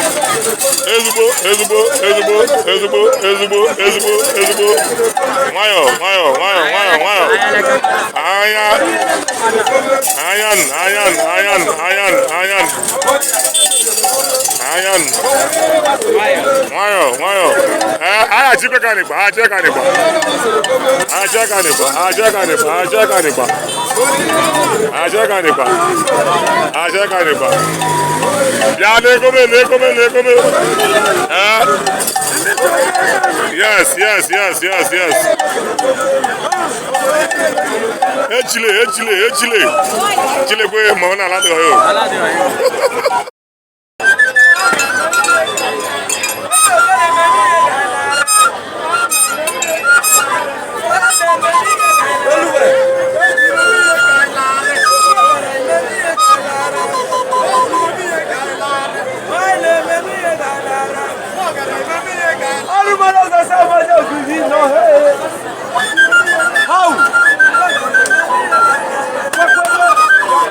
Ezigbo, ezigbo, ezigbo, ezigbo, ezigbo, ezigbo, ezigbo. Nwayọ, nwayọ, nwayọ, nwayọ, nwayọ. Anya, anya, anya, anya, anya, anya, anya. Nwayọ, nwayọ. Ee, anyị achịkwa ka nịgba, achịkwa ka nịgba. Achịkwa ka nịgba, achịkwa ka nịgba, achịkwa ka nịgba. Achịkwa ka nịgba. Achịkwa ka nịgba. Bịa n'ekome, n'ekome, n'ekome. Ee. Yes, yes, yes, yes, yes. Echile, echile, echile. Chile kwe ma ọ na-ala dị ọyọ.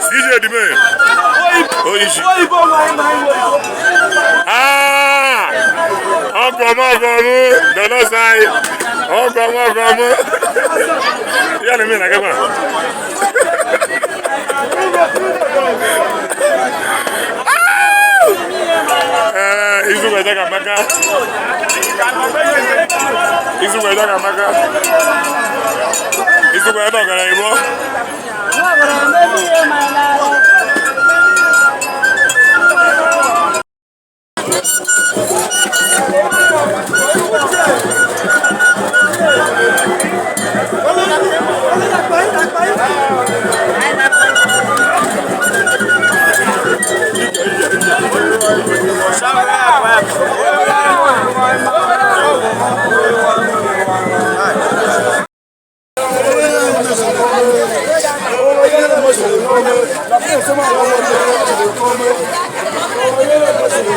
CJ Dime. Oyishi. Ah! Ọkọ̀ mọ́ ọkọ̀ mú, dọ̀dọ̀ sáyé. Ọkọ̀ mọ́ ọkọ̀ mú. Yá ni mí nàgẹ́ mọ́. Izu wẹ̀ jẹ́ maka. Izu wẹ̀ jẹ́ maka. Izu wẹ̀ dọ̀gẹ̀rẹ̀ ìbọn.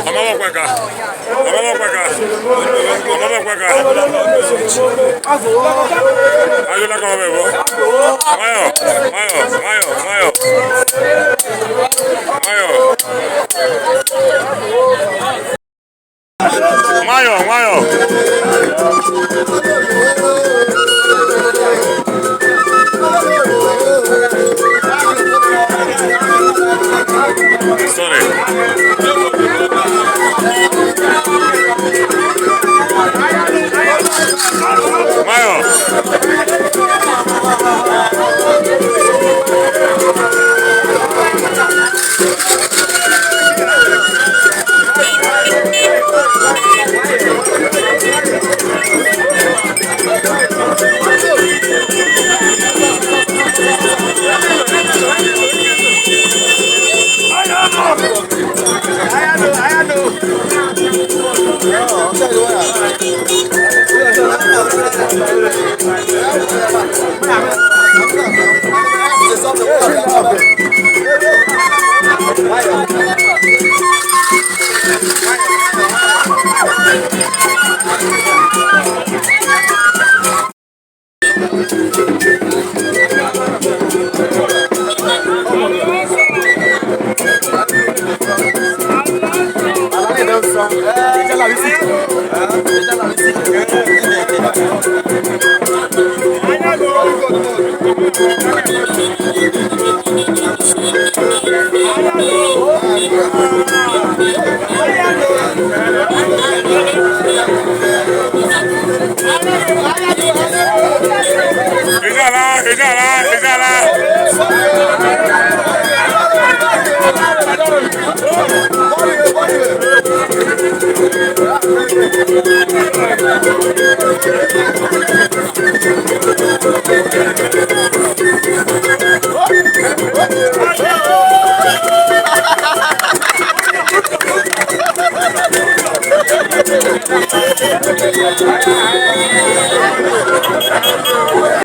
Ọmọbọ̀kwaka. Ọmọbọ̀kwaka. Ọmọbọ̀kwaka. Ajụla ka ọ bụ ebo. Nwayọ, nwayọ, nwayọ, nwayọ. Nwayọ. Nwayọ, nwayọ. Sorry. Nwayọ.